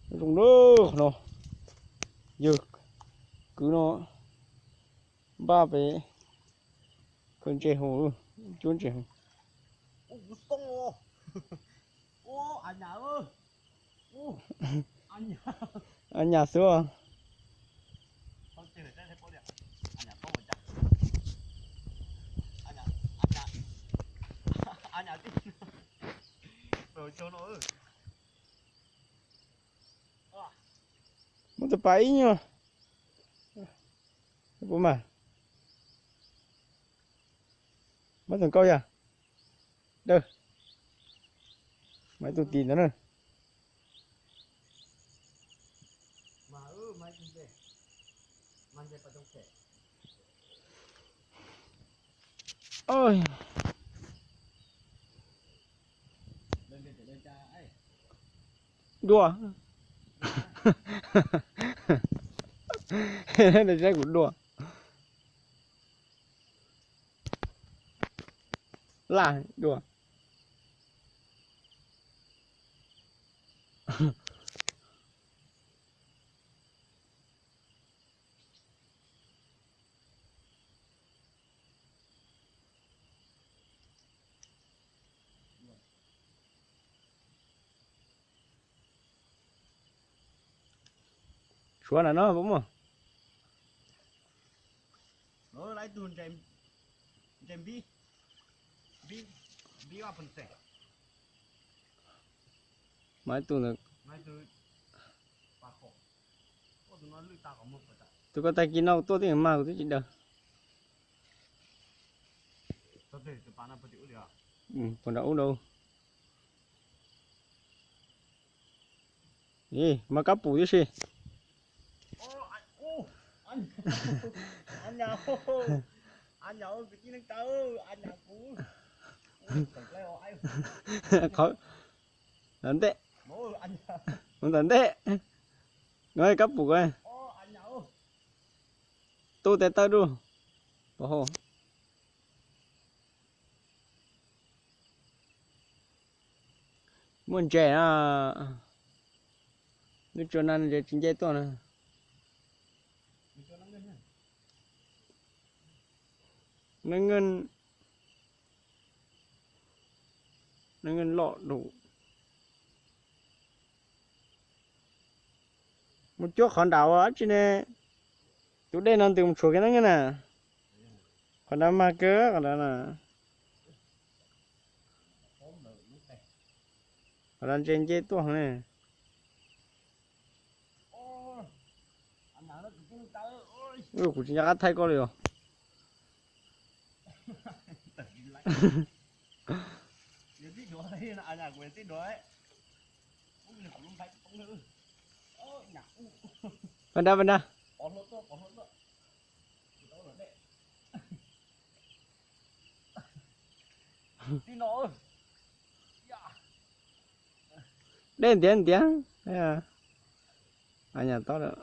Zoo lawm qhov no, yawg kwv no npaj pem khaws ntses haus, cuab ntses haus. A nyas xwb. Muab tau pas ib nyuag. Puas mas? Muab tau nkauj yog. Dawb. Mas ib tug tis ntawd na. Dua. Saib kuv dua. Laj dua. Suav na no puas muaj? Mas tus ntawd, tus koj tag kis no tuaj twb mag kuv twb tsis daws. Puas nram ub dau. Mas kab pum tib si. Qhov ntawm ntej, ntawm ntej, no kab pum ko. Tu tes taw dua, pov hau. Muaj ntses na, nws tsuas na ntses tsis nce tuaj na. Neeg, neeg loj dum. Mus cuab qhov nram ua dab tsi ne? Tus dej no ntws mus tshuav kiag neeb na. Qhov nrad mag kawg qhov nrad na. Qhov nrad ntses nce tuaj ne. Kuv tsis nco qab thaij koj li os. Pab nrad, pab nrad. Dej ntiav ntiav. A nyam tob lawm.